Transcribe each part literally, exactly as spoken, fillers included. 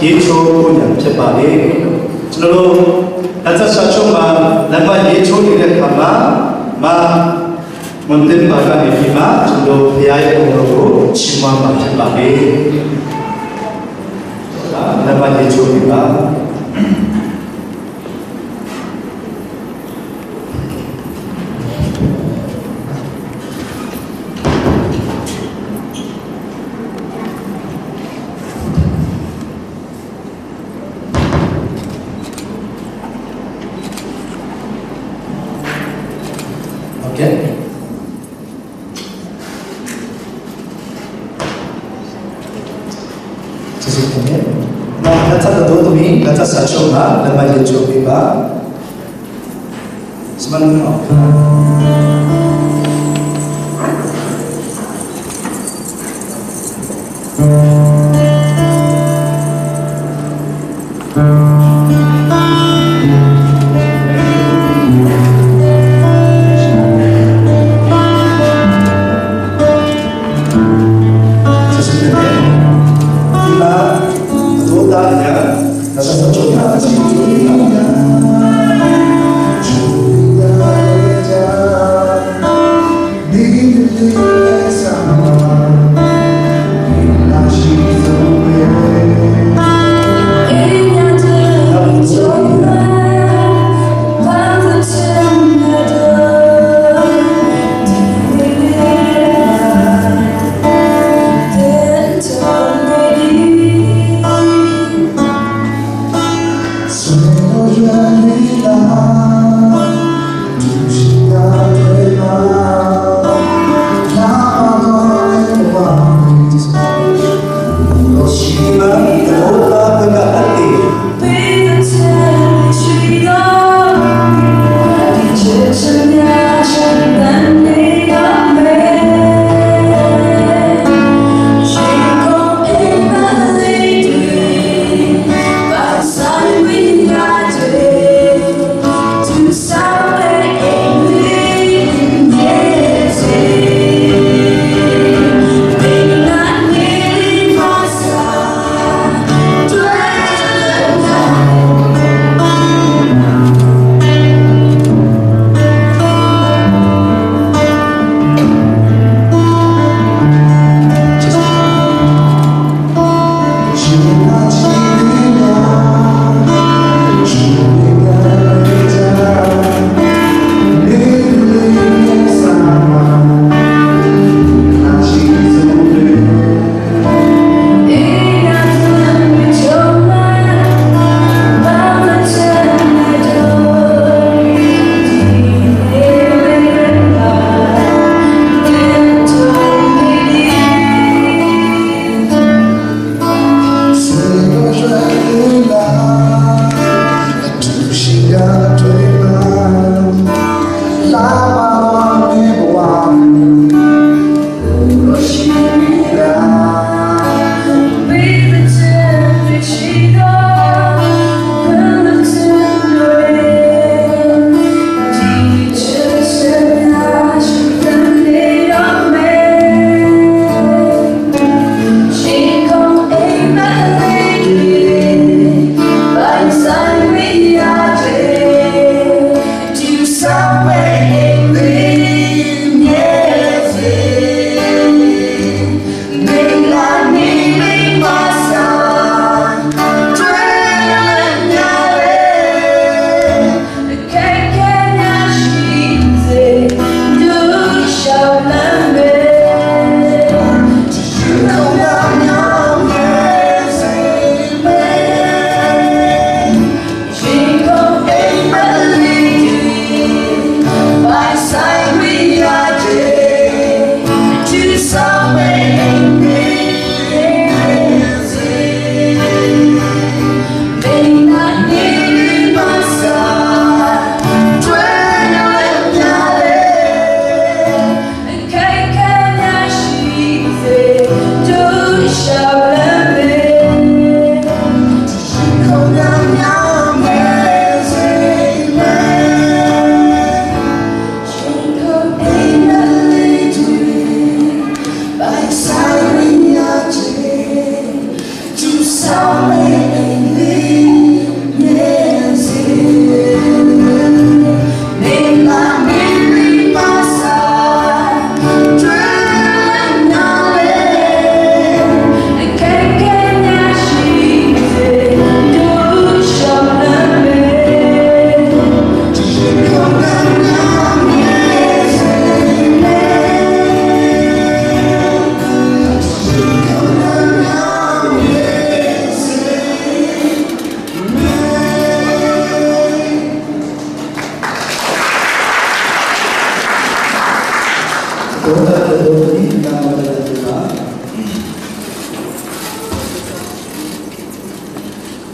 ရေချိုးဖို့ရန်ဖြစ်ပါတယ်။ ကျွန်တော်တို့ လက်သက်စာချုပ်မှာ လက်မှတ်ရေးထိုးနေတဲ့အခါမှာ မ မွန်သစ်ဘာသာနဲ့ဒီမှာ ကျွန်တော်တို့ဘုရားရဲ့ပုံတော်ကိုချီးမွမ်းမှာဖြစ်ပါတယ်။ ဒါလက်မှတ်ရေးထိုးပေးပါ။ Okay. ကျေးဇူးတင်တယ်။ နောက် လက်ထပ်တော်သမီး လက်ထပ်စာချုပ်မှာ လက်မှတ်ရေးထိုးပေးပါ။ စမန်နော်။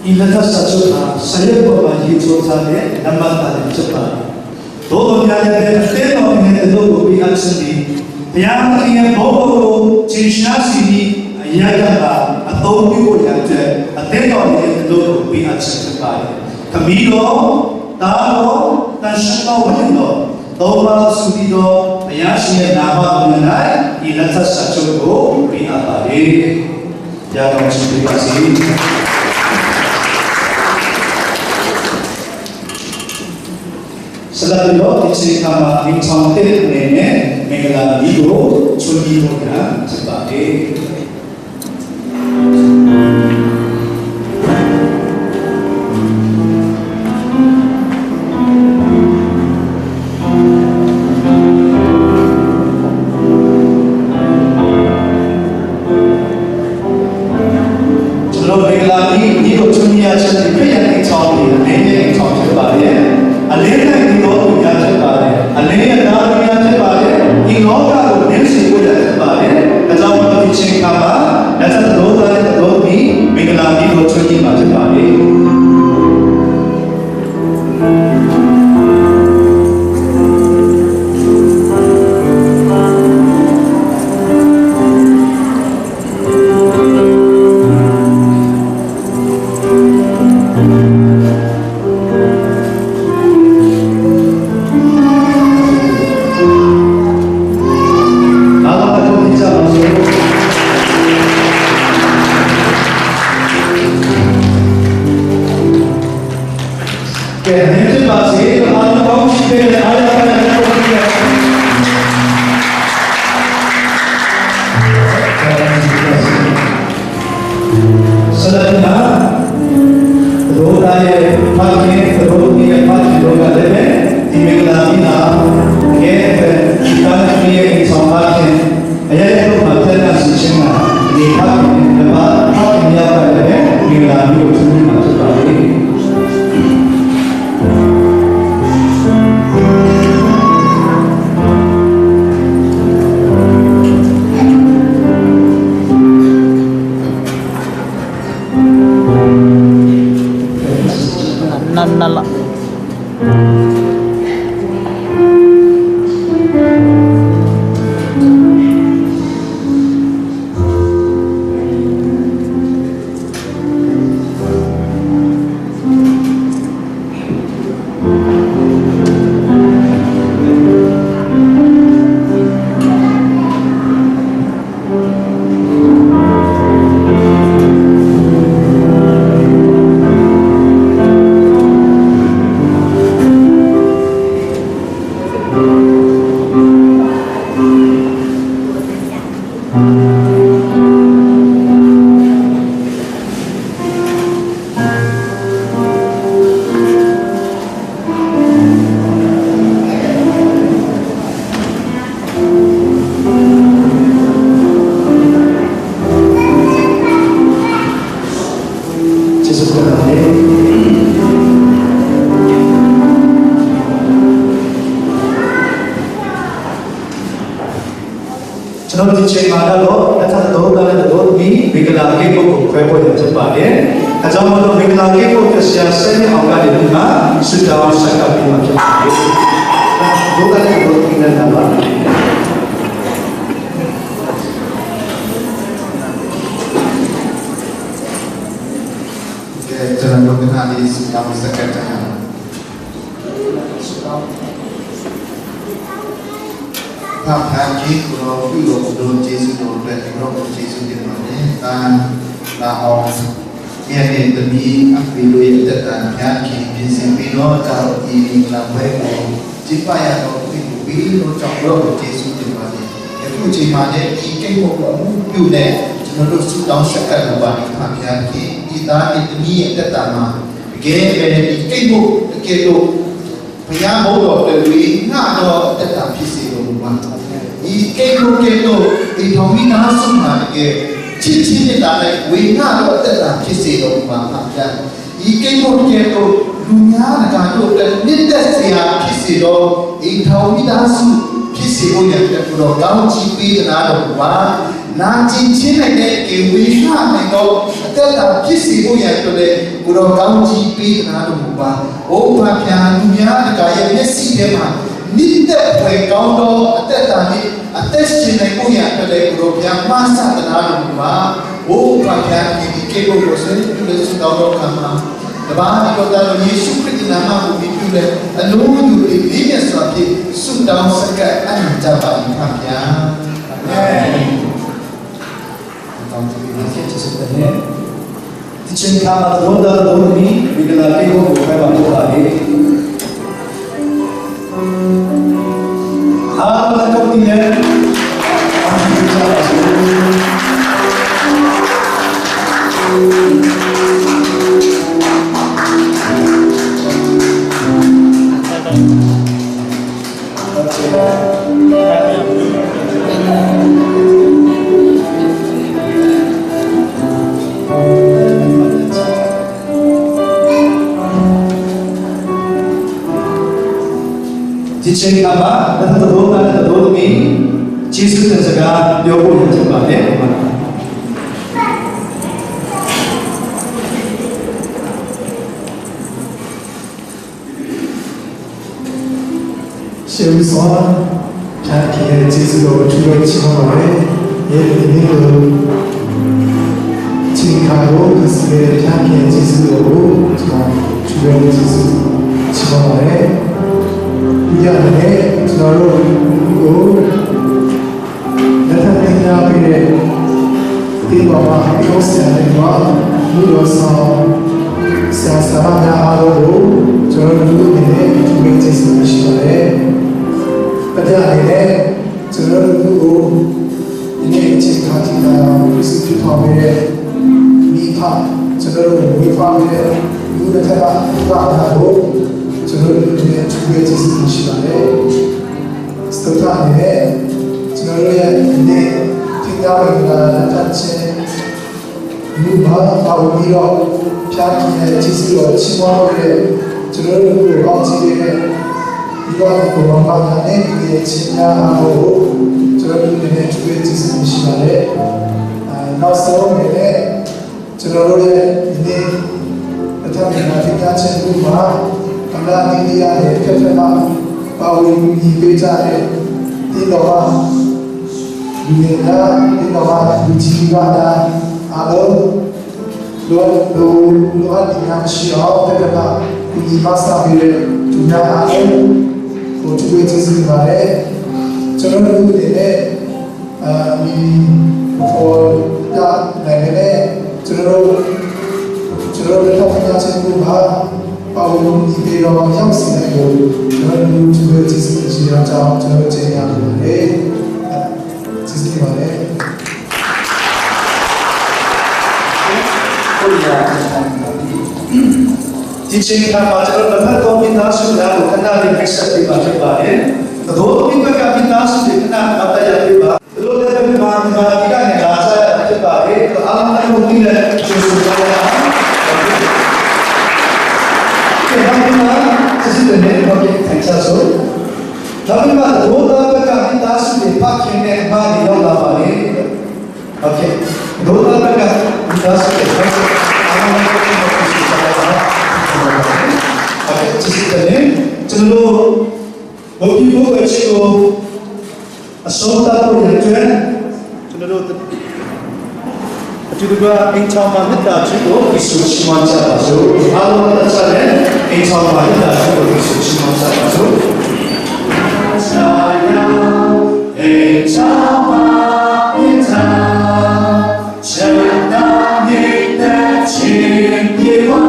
Ila hta sa chyu hta, sa yet kaw ma yi htaw hta de, nambat ta de chyet ba ni, daw kaw ya de, aten gaw ngai tanu gaw bi a chyet ni, Bhayang Kaning a bawng gaw, chye sha si ni, a ya ya ga, a tawng bi gaw ya hte, aten gaw ngai tanu gaw bi a chyet chyet ba ni, kami gaw, ta gaw, tan shan gaw, wenyin gaw, tawng ma su ni gaw, a ya shi ya na ma gaw ngai, ila hta sa chyu gaw, bi a ba de. Ya kau chyu hpyi ga si. Salat ni gaw, tachyeng hkama nhtawm hte ngai me, Mingala ni gaw, chun ni gaw ya, chyet ba e. Shalom, Mingala ni, ni gaw chun ni a chyet ni hpe ya nhtawm ni, alen ya nhtawm chyet ba le, alen ai ni gaw lu ya chyet ba le, alen ya na lu ya chyet ba le, ning law ga gaw nen si gaw ya chyet ba le, kajau gaw tachyeng hkama, na hta daw da ai daw mi, Mingala ni gaw chun ni ma chyet ba le. Salat na, daw da ai hpa hte, daw mi ai hpa hte daw ga let me, di Mingala mi na, ke hpe, shita na mi ai ningsang hpa hte, aya ya lu ma hte na si shin na, ni hpa hte, na ba hpa hte ya ga let me, Mingala mi lu htu mi ma htu ga let. Nan, nan la. Jesu hpe na le. ကျွန်တော်ဒီချိန်မှာတော့ လက်ထပ်သဒိုးသားနဲ့သဒိုးသမီး မင်္ဂလာကိတ်ပုတ်ကို ခွဲဖို့ရန်ဖြစ်ပါတယ်။ ဒါကြောင့်မို့လို့ မင်္ဂလာကိတ်ပုတ်အတွက် ဆရာ ဆယ့်နှစ် အောင်ကနေပြီးမှ ဆုတောင်းဆက်ကပ်ပေးမှာဖြစ်ပါတယ်။ သဒိုးသားနဲ့သဒိုးသမီးနဲ့ လာပါ။ ကဲ၊ ကျွန်တော်တို့ ခဏလေး ဆုတောင်းဆက်ကပ်ကြရအောင်။ ဖခင်၊ ကိုယ်တော်ပြုတော်မူသော ကျေးဇူးတော်အတွက် ကိုယ်တော်ကို ကျေးဇူးတင်ပါတယ်။ သားလာအောင် ရဲ့ သမီးအဖေတို့ရဲ့ အသက်တာ ဘုရားသခင် ပြင်ဆင်ပေးသော တာဝတီမင်္ဂလာပွဲကို ကျင်းပရသော ခွင့်ပြုပေးသောကြောင့် ကိုယ်တော်ကို ကျေးဇူးတင်ပါတယ်။ ယခုအချိန်မှာလည်း ဒီကိတ်မုန့်ကို အမှတ်ပြုနဲ့ ကျွန်တော်တို့ ဆုတောင်းဆက်ကပ်လိုပါတယ်။ ဖခင်၊ ဒီသားနဲ့သမီးရဲ့ အသက်တာမှာ တကယ်ပဲ ဒီကိတ်မုန့်ကဲ့သို့ ဘုရားမုန်းတော်အတွက် ဝေငှသောအသက်တာ ဖြစ်စေတော်မူပါ။ ဒီကိတ်မုန့်ကဲ့သို့ အိမ်ထောင်မိသားစုမှာ တကယ်ချစ်ခြင်းမေတ္တာနဲ့ ဝေငှသောအသက်တာ ဖြစ်စေတော်မူပါ။ ဖခင်၊ ဒီကိတ်မုန့်ကဲ့သို့ လူများတကာတို့အတွက် နှစ်သက်စရာဖြစ်စေသော အိမ်ထောင်မိသားစု ဖြစ်စေဖို့ရန်အတွက် ကိုယ်တော်ကောင်းချီးပေးသနားတော်မူပါ။ Nang chye hkyen ai hte, Kawa Kasha a myit gaw adat hta hpyi si mu yang, hkru let galaw kau ji pyi na lu mu ba. O Hpa Hpya, nu mya kaga ya myit si hte ma, myit dai hpoi kau daw adat hta myit, adat shajin ai mu yang, hkru let galaw bya ma sa na lu mu ba. O Hpa Hpya, ni ni kye gaw gaw sai, hkru let su kau daw hkam ma. Kaba ni gaw ta gaw Yesu Hkristu a na ma mung myit hkru let, anu du lit li myit sara hte su kau sagat ai myit ta ba ni, Hpa Hpya. Amen. Tachyen hkam a, daw da daw ni, mingla kye gaw gaw hkrai wa mu ga e. Amen. Jingchying hkam a, na hta daw na, na hta daw mi, Jesu hte saga pyaw kau yu hte ma de. Shim sa, hpyan hkye ai chyeju gaw hkru let chyeju wa ai, yet ni ni lu, hkying hkang gaw kasi ai hpyan hkye ai chyeju gaw hkru let chyeju chyeju wa ai. Yu ya ni, chyeju gaw, Lahkawng tingnya hpe, tingbaw hpa hkawng seng ai wa, lu wa sa, seng sa na mya a law gaw, Jawra lu ni e hkru let chyeju ai shi wa ai. Kade a ni e, Jawra lu gaw, ni e chye hkang hti na yang, Hkristu hpyi hpang ai, ni hpa, Jawra lu woi hpa ai, lu lahkawng hta hkra na gaw, Jawra lu ni e hkru let chyeju ai shi wa ai. Sutpawt ni e, Jawra lu ni e, tingnya ai wa, lahkawng hte, Yu ma, Kawa ni gaw, hpyan hkye ai chyeju gaw chyeju wa ai, Jawra lu gaw bang hti ai, yu wa ni gaw bang bang ya ni, ni e chye ya a gaw, Jawra lu ni e hkru let chyeju ai shi wa ai. A, nau sa wa ai ni e, Jawra lu ni, ni, lahkawng ni na tingnya chyeju ma, kamla ni ni ya ni, hpe hpe ma, Kawa ni hpe ja ni, tingbaw hpa, Lu na, tingbaw hpa, lu hti lu ga na, a, lo, lo, lo, lo a ning yang shi au, hpe hpe hpa, lu ni ma sa mi re, du na, a, lo, lo, hkru let chyeju ma re. Jawra lu ni e, a, mi, hpaw da, ngai me ne, Jawra lu, Jawra lu hta hpyi na chyeju ma, Kawa ni hpe rau yang si ai gaw, Jawra lu hkru let chyeju ai shi ya jang, Jawra lu chye ya lu ai. Chyeju wa ai. Jingchying hkam a, Jawra lahkawng myit na su na gaw, hkana ni hkrit sat hkrit ma hkrit ma ai. Kadaw mi hpe hkam myit na su hte hkana hkam dat ya hkrit ma. Galaw let ai myit ma, myit ma, myit ga ni ga sa ya hkrit ma ai. Galaw lang ai mung ni let, chyeju sa ya. Oke, hpa hkrit ma, chyeju let ni, oke, thank you so. Hpa hkrit ma, kadaw da hpe hkam myit na su hte hpa hkying ai hkam ni yawng la ma ai. Oke. Kadaw da hpe hkam myit na su hte hpa hkying ai hkam ni yawng la ma ai. Oke, chyeju let ni, chyeju. Bawpyi bawp ai hte gaw, a shawng dat kau yang chyoi, chyeju let, chyeju let, Enchang ma myit da hte gaw, Hkristu shi man sha da su. A law na sha let, Enchang ma myit da hte gaw, Hkristu shi man sha da su. Enchang ma myit da, Shanhte hte chyeju wa,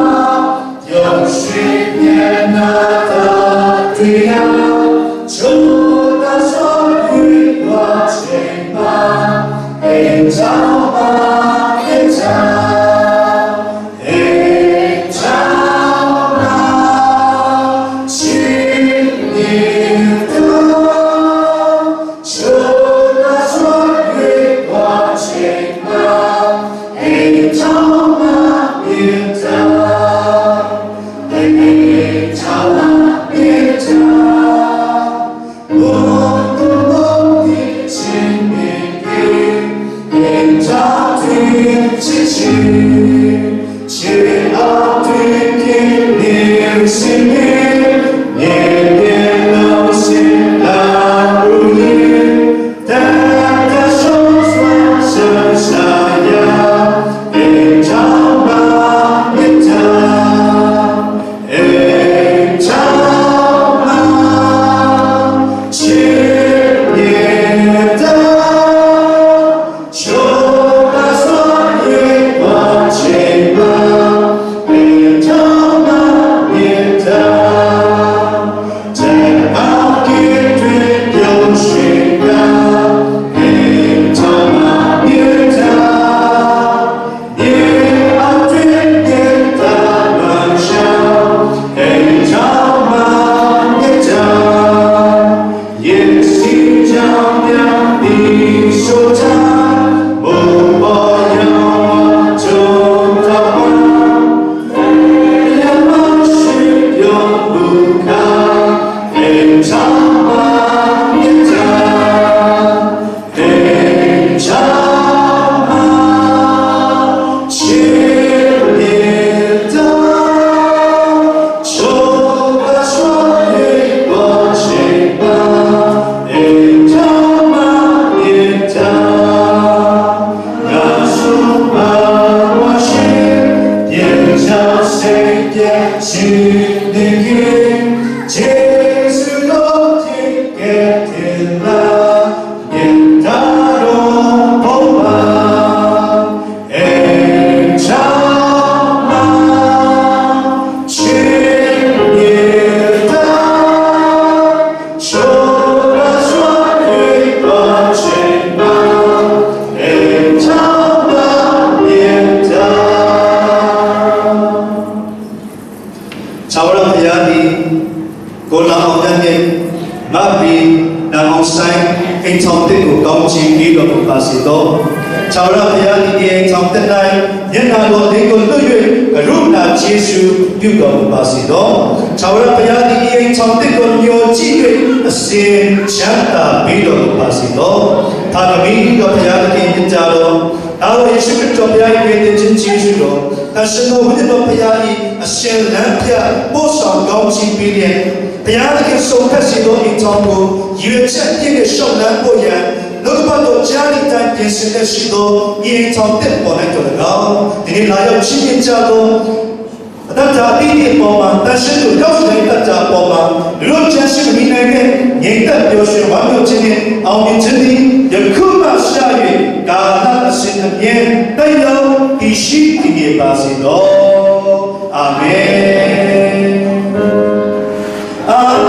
Cha Wara Bhaya ni, Gola Aung Myat Myit, Mabri, Nang Aung San, Inthawng Tit Ku Kawng Ching Di Law Lu Ga Si Law. Cha Wara Bhaya ni, Inthawng Tit Nai, Nyan Na Law Ning Kun Lu Yut, Karu Na Jesu Yu Law Lu Ga Si Law. Cha Wara Bhaya ni, Inthawng Tit Kun Myo Chi Yut, Asin Shan Ta Bi Law Lu Ga Si Law. Hpa Kami Law Bhaya ni, Yin Ja Law. Dawa Yesu Hkristu Bhaya ni, Yin Jin Jesu Law. Hta Shangaw Wundan Law Bhaya ni, Ashen Lan Bya, Paw Shawng Kawng Ching Bi Lyen, Bhaya Hkristu Sung Hkat Si Law Inthawng Pu, Yu Htet Yin Hte Shawng Lan Paw Yan, Law Kaba Taw Ja Ni Tan Pyen Sin Let Shi Law, Inthawng Tit Paw Nai Taw Lagau, Dini La Yau Ching Yin Ja Law, Adat Ja Di Ni Paw Ma, Tan Shin Lu Yau Shu Dai Adat Ja Paw Ma, Ru Jan Shi Kami Nai Hte, Nyen Dat Pyaw Shwe Wan Yau Jin Ni, Aung Myit Jin Ni, Ya Hku Ma Sha Yue, Ga Lat Asin Amyen, Tai Yau, Di Shi Di Nye Ba Si Law. Amen. Amen.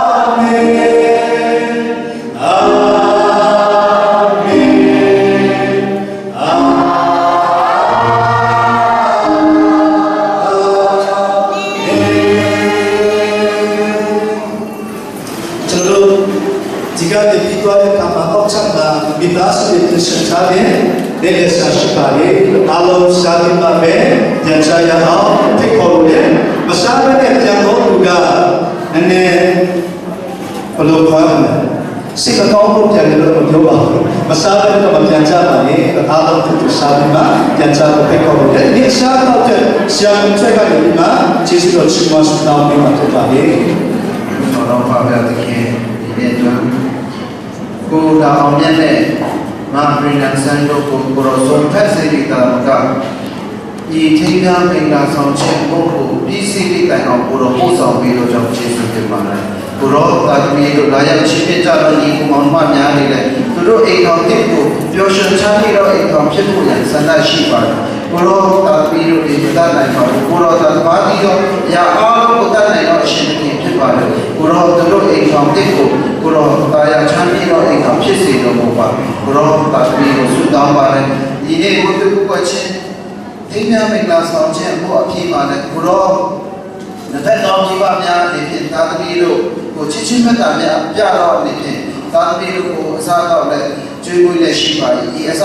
Amen. Amen. Chalo, diga de pitwa de kama kok chak na, mita su de Christian cha de, de le sa shi pa de, alo sa de ma be, yan cha ya au, pe ko de, masa be de, yan ko duga, ane, ဘယ်လိုခေါ်ရမလဲ။ စိတ်မကောင်းမှုပြန်တယ်လို့မပြောပါဘူး။ မစားဘဲတော့မပြန်ကြပါနဲ့။ အားလုံးကိုစားပြီးမှပြန်ကြဖို့ဖိတ်ခေါ်ပါတယ်။ ဒီနေ့အစားအသောက်အတွက်ဆရာဝန်အဖွဲ့ကနေပြီးမှကျေးဇူးတော်ချီးမွမ်းဆုတောင်းပေးမှာဖြစ်ပါတယ်။ သောတော်ဖခင်သခင်ဒီနေ့အတွက်ကိုယ်တော်အောင်မြတ်နဲ့မဟာဗြိဏန်ဆန်းတို့ကိုကိုယ်တော်ဆုံးဖြတ်စေသည့်တာမက ဒီထိမ်းမြားမင်္ဂလာဆောင်ခြင်းအဖို့ကိုပြီးစီးသည့်တိုင်အောင်ကိုယ်တော်ပို့ဆောင်ပေးသောကြောင့်ကျေးဇူးတင်ပါတယ်။ ကိုယ်တော်သခင်တို့လာရောက်ချီးမြှင့်ကြသောညီအစ်ကိုမောင်နှမများအနေနဲ့သူတို့အိမ်ထောင်သစ်ကိုပျော်ရွှင်ချမ်းမြေ့သောအိမ်ထောင်ဖြစ်ဖို့ရန်ဆန္ဒရှိပါတယ်။ ကိုယ်တော်သခင်တို့တင်ပြတတ်နိုင်ပါဘူး။ ကိုယ်တော်သခင်ဒီတော့ရာအားလုံးကိုတတ်နိုင်သောအရှင်သခင်ဖြစ်ပါတယ်။ ကိုယ်တော်သူတို့အိမ်ထောင်သစ်ကိုကိုယ်တော်သာယာချမ်းမြေ့သောအိမ်ထောင်ဖြစ်စေတော်မူပါ။ ကိုယ်တော်သခင်တို့ဆုတောင်းပါတယ်။ ဒီနေ့ကိုသူ့ကိုယ်ချင်း ထိမ်းမြားမင်္ဂလာဆောင်ခြင်းအဖို့အပြီးမှာလည်းကိုရောနှစ်ဖက်ကောင်းကြီးပါများအနေဖြင့်သားသမီးတို့ကိုချစ်ချင်းမေတ္တာများပြတော့အနေဖြင့်သားသမီးတို့ကိုအစားတော့လည်းကျွေးမွေးလည်းရှိပါ၏။ ဒီအစား